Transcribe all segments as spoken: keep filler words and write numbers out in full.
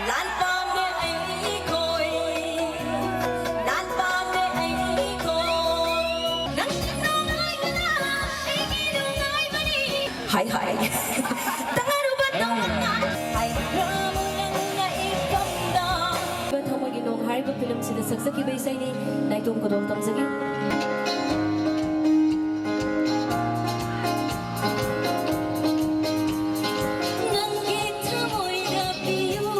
ꯂꯥꯟ ꯄꯥꯝꯗꯦ ꯑꯩꯈꯣꯏ, ꯂꯥꯟ ꯄꯥꯝꯗꯦ ꯑꯩꯈꯣꯏ꯫ ꯅꯪ ꯅꯨꯡꯉꯥꯏꯕꯅ ꯑꯩꯒꯤ ꯅꯨꯡꯉꯥꯏꯕꯅꯤ꯫ ꯍꯥꯏ ꯍꯥꯏ꯫ ꯇꯉꯥꯏꯔꯨꯕ ꯇꯧꯅ ꯍꯥꯏꯈ꯭ꯔꯕ ꯅꯪꯅ ꯏꯄꯝꯗ꯫ ꯊꯃꯣꯏꯒꯤ ꯅꯣꯡ ꯍꯥꯏꯔꯤꯕ ꯐꯤꯂꯝꯁꯤꯗ ꯁꯛꯆꯈꯤꯕ ꯏꯁꯩꯅꯤ꯫ ꯅꯥꯏꯇꯣꯝ ꯈꯨꯗꯣꯜ ꯇꯝꯖꯒꯦ꯫ ꯅꯪꯒꯤ ꯊꯃꯣꯏꯗ ꯄꯤꯌꯨ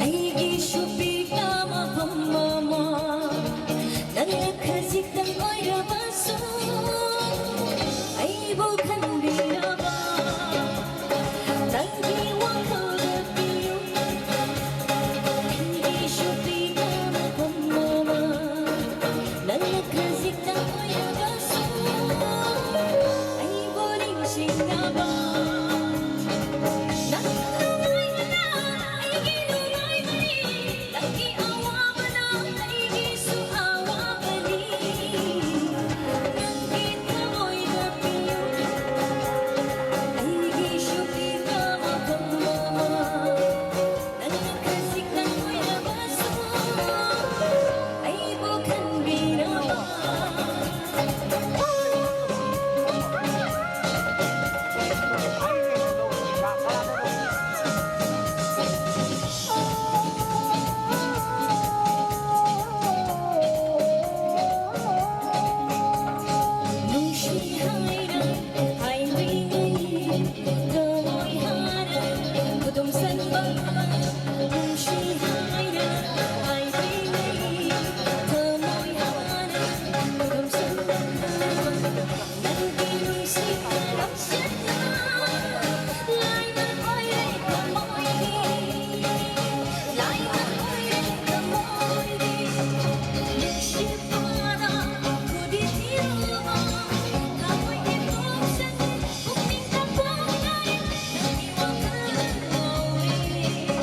ꯑꯩꯒꯤꯁꯨ ꯄꯤꯕ ꯃꯐꯝ ꯑꯃ꯫ ꯅꯪꯅ ꯈꯖꯤꯛꯇꯪ ꯑꯣꯏꯔꯕꯁꯨ ꯑꯩꯕꯨ ꯈꯟꯕꯤꯔꯕ꯫ ꯅꯪꯒꯤ ꯋꯥꯈꯜꯗ ꯄꯤꯌꯨ ꯑꯩꯒꯤꯁꯨ ꯄꯤꯕ ꯃꯐꯝ ꯑꯃ꯫ ꯅꯪꯅ ꯈꯖꯤꯛꯇꯪ ꯑꯣꯏꯔꯕꯁꯨ ꯑꯩꯕꯨ ꯅꯤꯡꯁꯤꯡꯅꯕ꯫ ꯅꯪ ꯅꯨꯡꯉꯥꯏꯕꯅ ꯑꯩꯒꯤ ꯅꯨꯡꯉꯥꯏꯕꯅꯤ꯫ ꯅꯪꯒꯤ ꯑꯋꯥꯕꯅ ꯑꯩꯒꯤꯁꯨ ꯑꯋꯥꯕꯅꯤ꯫ ꯅꯪꯒꯤ ꯊꯃꯣꯏꯗ ꯄꯤꯌꯨ ꯑꯩꯒꯤꯁꯨ ꯄꯤꯕ ꯃꯐꯝ ꯑꯃ꯫ ꯅꯪꯅ ꯈꯖꯤꯛꯇꯪ ꯑꯣꯏꯔꯕꯁꯨ ꯑꯩꯕꯨ ꯈꯟꯕꯤꯔꯕ꯫ ꯅꯨꯡꯁꯤ ꯍꯥꯏꯅ ꯍꯥꯏꯕꯤꯅꯩ, ꯊꯃꯣꯏ ꯍꯥꯏꯅ ꯈꯨꯗꯨꯝ ꯁꯟꯕ꯫ ꯅꯨꯡꯁꯤ ꯍꯥꯏꯅ ꯍꯥꯏꯕꯤꯅꯩ, ꯊꯃꯣꯏ ꯍꯥꯏꯅ ꯈꯨꯗꯨꯝ ꯁꯟꯕ꯫ ꯅꯪꯒꯤ ꯅꯨꯡꯁꯤ ꯂꯝꯆꯠꯅ ꯂꯥꯏꯅ ꯑꯣꯏꯔꯦ ꯊꯃꯣꯏꯒꯤ, ꯂꯥꯏꯅ ꯑꯣꯏꯔꯦ ꯊꯃꯣꯏꯒꯤ꯫ ꯅꯨꯡꯁꯤꯕꯅ ꯈꯨꯗꯤ ꯊꯤꯔꯨꯕ, ꯊꯃꯣꯏꯒꯤ ꯄꯣꯛꯆꯠ ꯄꯨꯛꯅꯤꯡꯗ ꯄꯣꯛꯂꯦ ꯅꯪꯒꯤ ꯋꯥꯈꯜ ꯉꯥꯎꯔꯦ꯫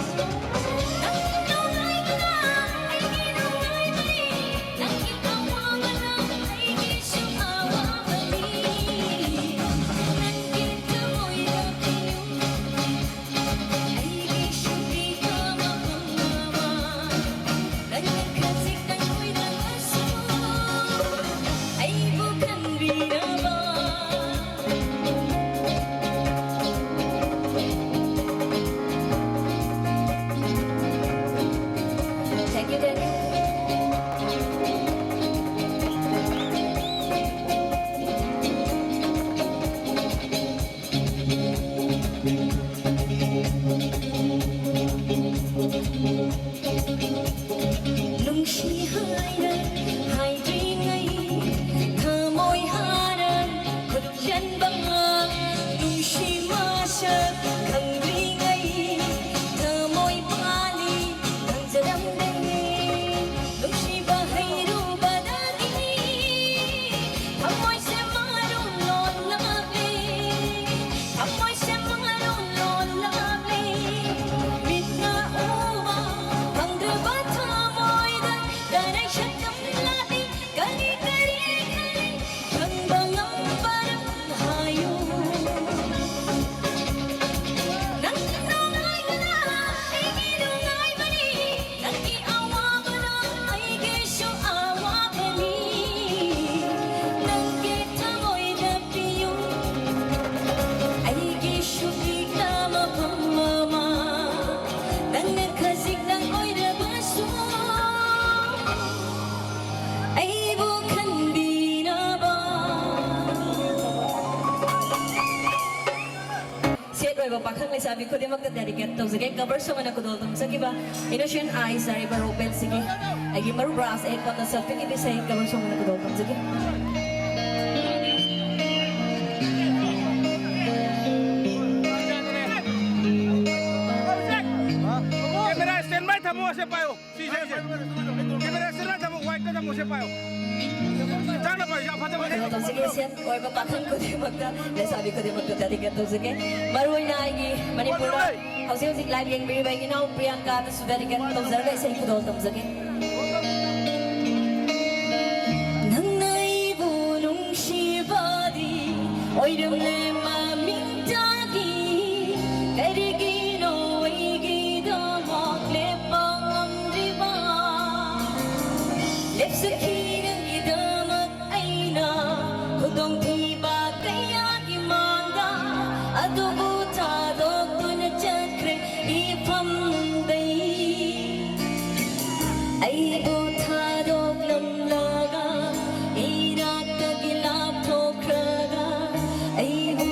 ꯃꯤ ꯈꯨꯗꯤꯡꯃꯛꯇ dedicate ꯇꯧꯖꯒꯦ꯫ Cover song ꯑꯣꯏꯅ ꯈꯨꯗꯣꯜ ꯇꯝꯖꯈꯤꯕ Innocent Eyes ꯍꯥꯏꯔꯤꯕ rock band ꯁꯤꯒꯤ ꯑꯩꯒꯤ ꯃꯔꯨꯞ ꯔꯥꯖ ꯑꯦꯛꯄꯝꯅ ꯁꯛꯄꯤꯈꯤꯕ ꯏꯁꯩ cover song ꯑꯣꯏꯅ ꯈꯨꯗꯣꯜ ꯇꯝꯖꯒꯦ꯫ Camera standby ꯊꯝꯃꯣ, ꯑꯁꯦ ꯄꯥꯏꯌꯣ꯫ ꯁꯤ, ꯁꯤ, ꯁꯤ꯫ Camera standby ꯊꯝꯃꯣ, white ꯇ ꯊꯝꯃꯣ, ꯁꯦ ꯄꯥꯏꯌꯣ꯫ ꯆꯥꯛꯅ ꯄꯥꯏꯌꯣ, ꯌꯥꯝ ꯐꯖꯕꯅꯦ꯫ ꯇꯧꯖꯒꯦ꯫ ꯁꯦꯟ ꯑꯣꯏꯕ ꯄꯥꯈꯪ ꯈꯨꯗꯤꯡꯃꯛꯇ, ꯂꯩꯁꯥꯕꯤ ꯈꯨꯗꯤꯡꯃꯛꯇ dedicate ꯇꯧꯖꯒꯦ꯫ ꯃꯔꯨꯑꯣꯏꯅ ꯑꯩꯒꯤ ꯃꯅꯤꯄꯨꯔꯗ ꯍꯧꯖꯤꯛ ꯍꯧꯖꯤꯛ live ꯌꯦꯡꯕꯤꯔꯤꯕ ꯑꯩꯒꯤ ꯏꯅꯥꯎ ꯄ꯭ꯔꯤꯌꯥꯡꯀꯥꯗꯁꯨ dedicate ꯇꯧꯖꯔꯒ ꯏꯁꯩ ꯈꯨꯗꯣꯜ ꯇꯝꯖꯒꯦ꯫ ꯅꯪꯅ ꯑꯩꯕꯨ ꯅꯨꯡꯁꯤꯕꯗꯤ ꯑꯣꯏꯔꯝꯂꯦ ꯃꯃꯤꯡꯇꯒꯤ꯫ ꯀꯔꯤꯒꯤꯅꯣ ꯑꯩꯒꯤꯗꯃꯛ ꯂꯦꯞꯄ ꯉꯝꯗ꯭ꯔꯤꯕ? ꯂꯦꯞꯆꯈꯤ ꯅꯪꯒꯤꯗꯃꯛ ꯑꯩꯅ ꯈꯨꯗꯣꯡꯊꯤꯕ ꯀꯌꯥꯒꯤ ꯃꯥꯡꯗ꯫ ꯑꯗꯨꯕꯨ ꯊꯥꯗꯣꯛꯇꯨꯅ ꯆꯠꯈ꯭ꯔꯦ ꯏꯐꯝꯗꯩ꯫ ꯑꯩꯕꯨ ꯊꯥꯗꯣꯛꯂꯝꯂꯒ ꯏꯅꯥꯛꯇꯒꯤ ꯂꯥꯞꯊꯣꯛꯈ꯭ꯔꯒ ꯑꯩꯕꯨ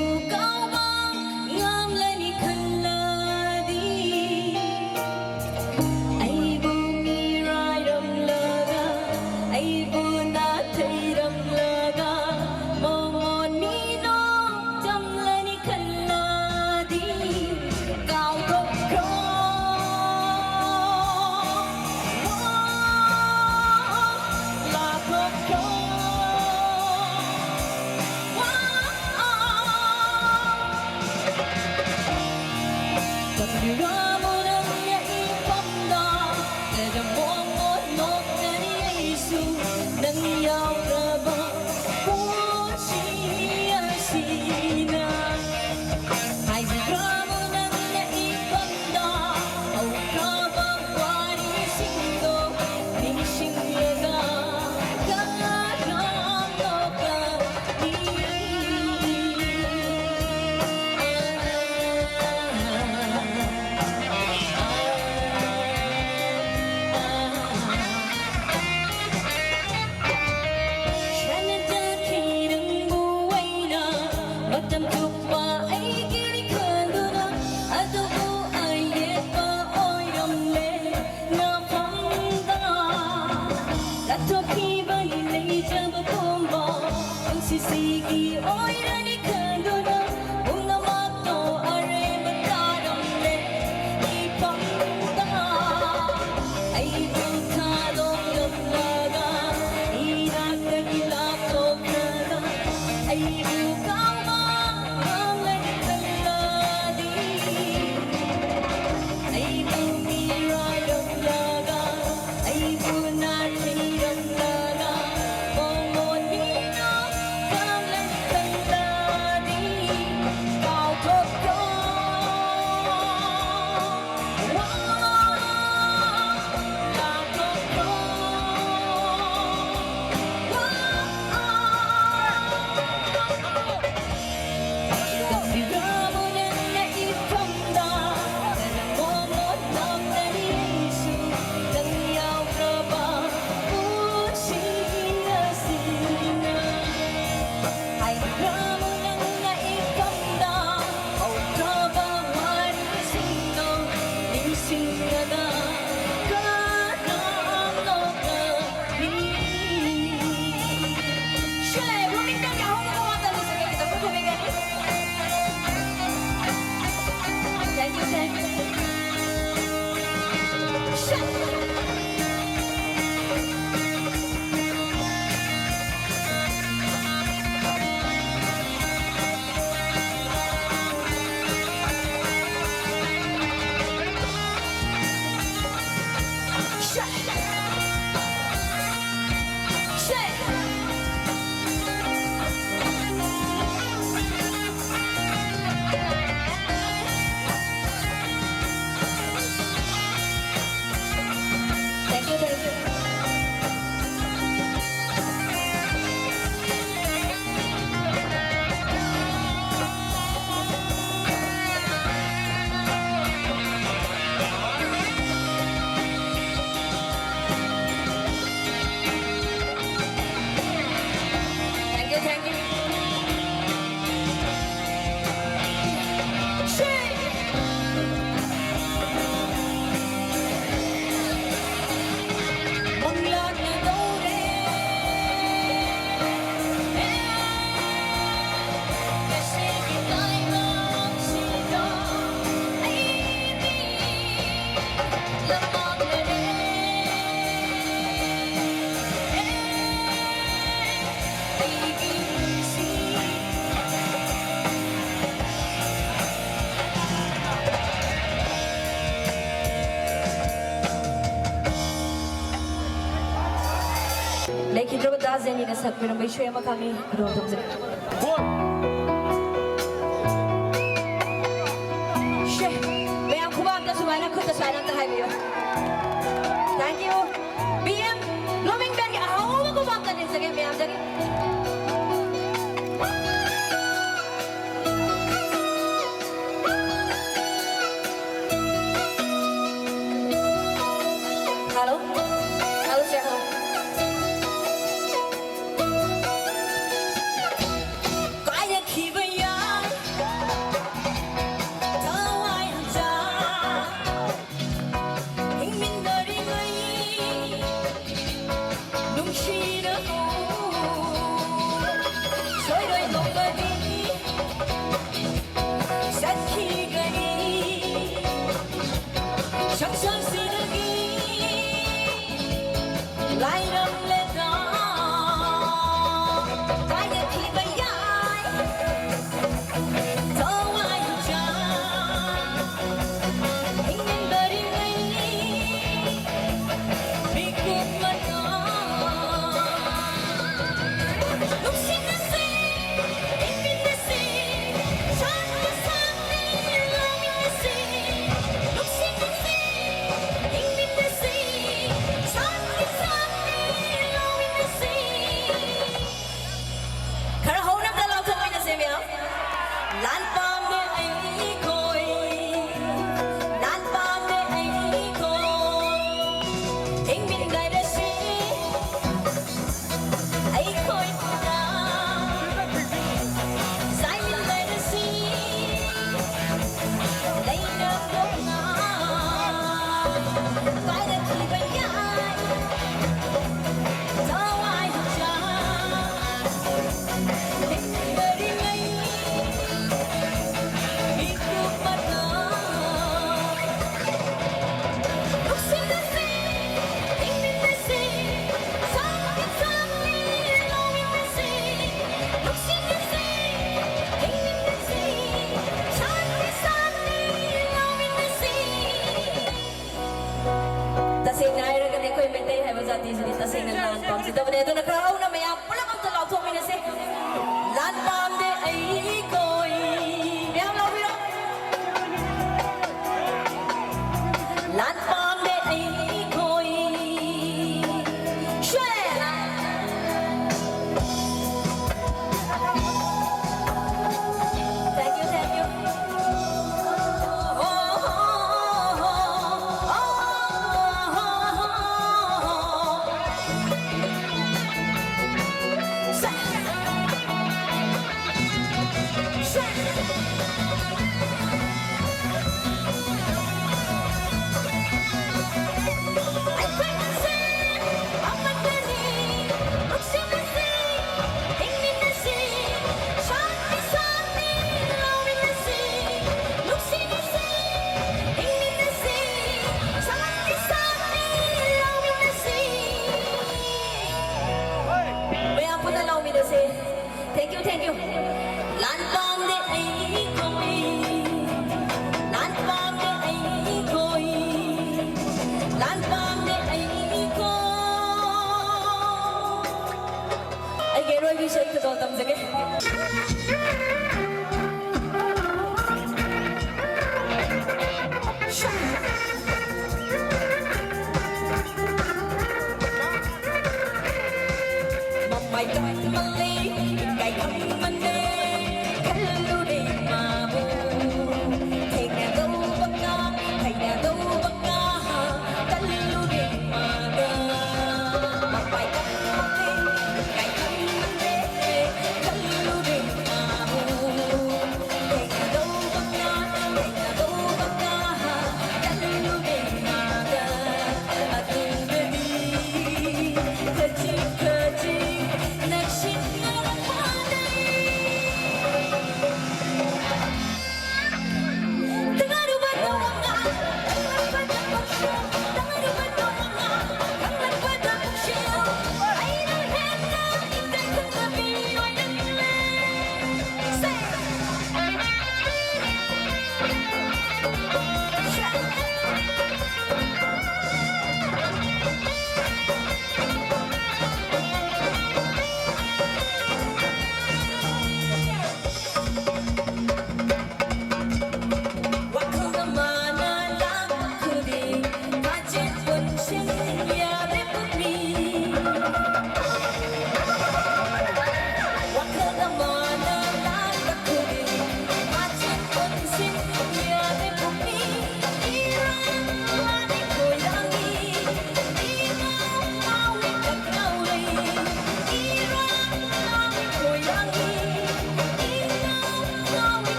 ꯈꯤꯗ꯭ꯔꯕ ꯗꯥ ꯖꯦꯅꯤꯅ ꯁꯛꯄꯤꯔꯝꯕ ꯏꯁꯩ ꯑꯃꯈꯛꯅꯤ, ꯑꯗꯣ ꯇꯧꯖꯒꯦ꯫ ꯁꯦ, ꯃꯌꯥꯝ ꯈꯨꯕꯥꯛ ꯑꯝꯇ ꯁꯨꯃꯥꯏꯅ, ꯈꯨꯠꯇ ꯁꯨꯃꯥꯏꯅ ꯑꯝꯇ ꯍꯥꯏꯕꯤꯌꯨ꯫ Thank you. B M blooming ꯕꯦꯟꯒꯤ ꯑꯍꯧꯕ ꯈꯨꯕꯥꯛ ꯑꯝꯇ ꯂꯦꯡꯖꯒꯦ ꯃꯌꯥꯝꯗꯒꯤ꯫ Hello? Hello, sir, hello. ꯀꯥꯏꯅꯈꯤꯕ ꯌꯥꯏ, ꯊꯋꯥꯏ ꯍꯟꯖꯥ꯫ ꯍꯤꯡꯃꯤꯟꯅꯔꯤꯉꯩ ꯅꯨꯡꯁꯤꯔꯛꯎ꯫ ꯁꯣꯏꯔꯣꯏ ꯅꯣꯡꯃꯗꯤ ꯆꯠꯈꯤꯒꯅꯤ ꯁꯪꯁꯥꯔꯁꯤꯗꯒꯤ꯫ ꯂꯥꯏꯔꯝꯂꯦꯗ ꯀꯥꯏꯅꯈꯤꯕ ꯌꯥꯏ꯫ ꯊꯋꯥꯏ ꯍꯛꯆꯥꯡ ꯍꯤꯡꯃꯤꯟꯅꯔꯤꯉꯩ ꯃꯤꯀꯨꯞ ꯃꯇꯝ ꯅꯨꯡꯁꯤꯅꯁꯤ, ꯍꯤꯡꯃꯤꯟꯅꯁꯤ, ꯁꯥꯡꯅ ꯁꯥꯡꯅ ꯂꯥꯎꯃꯤꯟꯅꯁꯤ, ꯅꯨꯡꯁꯤꯅꯁꯤ, ꯍꯤꯡꯃꯤꯟꯅꯁꯤ, ꯁꯥꯡꯅ ꯁꯥꯡꯅ ꯂꯥꯎꯃꯤꯟꯅꯁꯤ꯫ ꯈꯔ ꯍꯧꯅ ꯑꯝꯇ ꯂꯥꯎꯊꯣꯛꯃꯤꯟꯅꯁꯦ, ꯃꯌꯥꯝ꯫ ꯂꯥꯟ ꯄꯥꯝꯗꯦ ꯑꯩꯈꯣꯏ, ꯂꯥꯟ ꯄꯥꯝꯗꯦ ꯑꯩꯈꯣꯏ꯫ ꯍꯤꯡꯃꯤꯟꯅꯔꯁꯤ ꯑꯩꯈꯣꯏ ꯄꯨꯟꯅ꯫ ꯆꯥꯏꯃꯤꯟꯅꯔꯁꯤ ꯂꯩꯅ ꯇꯣꯛꯅ꯫ ꯄꯥꯏꯔꯛꯈꯤꯕ ꯌꯥꯏ ꯊꯋꯥꯏ ꯍꯛꯆꯥꯡ꯫ ꯍꯤꯡꯅꯔꯤꯉꯩ ꯃꯤꯀꯨꯞ ꯃꯇꯝ ꯅꯨꯡꯁꯤꯅꯁꯤ, ꯍꯤꯡꯃꯤꯟꯅꯁꯤ, ꯁꯥꯡꯅ ꯁꯥꯡꯅ ꯂꯥꯎꯃꯤꯟꯅꯁꯤ꯫ ꯅꯨꯡꯁꯤꯅꯁꯤ, ꯍꯤꯡꯃꯤꯟꯅꯁꯤ, ꯁꯥꯡꯅ ꯁꯥꯡꯅ ꯂꯥꯎꯃꯤꯟꯅꯁꯤ꯫ ꯇꯁꯦꯡꯅ ꯍꯥꯏꯔꯒꯗꯤ ꯑꯩꯈꯣꯏ ꯃꯩꯇꯩ ꯍꯥꯏꯕ ꯖꯥꯇꯤꯁꯤꯗꯤ ꯇꯁꯦꯡꯅ ꯂꯥꯟ ꯄꯥꯝꯖꯗꯕꯅꯦ꯫ ꯑꯗꯨꯅ ꯈꯔ ꯍꯧꯅ ꯃꯌꯥꯝ ꯄꯨꯂꯞ ꯑꯝꯇ ꯂꯥꯎꯊꯣꯛꯃꯤꯟꯅꯁꯦ꯫ ꯂꯥꯟ ꯄꯥꯝꯗꯦ ꯑꯩ ꯀꯣꯏ꯫ ꯃꯌꯥꯝ ꯂꯥꯎꯕꯤꯔꯣ꯫ ꯂꯥꯟ ꯄꯥꯝꯗꯦ ꯑꯩ ꯀꯣꯏ꯫ ꯁ꯭ꯋꯦ꯫ Thank you, thank you.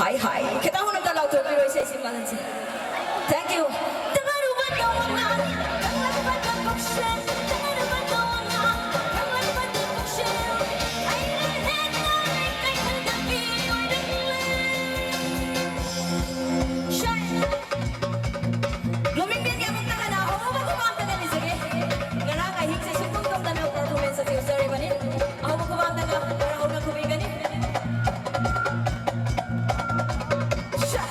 ꯑꯩ ꯍꯥꯏ ꯈꯤꯇꯪ ꯍꯨꯅ ꯑꯝꯇ ꯂꯥꯎꯊꯣꯛꯄꯤꯔꯣ ꯏꯁꯩꯁꯤ ꯃꯥꯂꯟꯁꯦ꯫ Thank you. ꯇꯉꯥꯏꯔꯨꯕ ꯇꯧꯅ, ꯈꯪꯂꯛꯄꯗ ꯄꯨꯛꯁꯦ, ꯇꯉꯥꯏꯔꯨꯕ ꯇꯧꯅ, ꯈꯪꯂꯛꯄꯗ ꯄꯨꯛꯁꯦ, ꯑꯩꯅ ꯍꯦꯟꯅ ꯀꯩꯊꯦꯜꯗ ꯄꯤꯔꯣꯏꯗ꯭ꯔꯦ꯫ ꯃꯃꯤꯡ ꯃꯦꯟꯒꯤ ꯑꯃꯨꯛꯇ ꯍꯟꯅ ꯑꯍꯧꯕ ꯈꯨꯕꯥꯛ ꯑꯝꯇ ꯂꯦꯟꯕꯤꯖꯒꯦ꯫ ꯉꯔꯥꯡ ꯑꯍꯤꯡꯁꯦ ꯁꯨꯡꯇꯨꯝ ꯇꯨꯝꯗꯅ performance ꯑꯁꯤ ꯎꯠꯆꯔꯤꯕꯅꯤ꯫ ꯑꯍꯧꯕ ꯈꯨꯕꯥꯛ ꯑꯝꯇꯒ ꯍꯔꯥꯎꯅ ꯈꯨꯕꯤꯒꯅꯤ꯫ ꯁꯥ!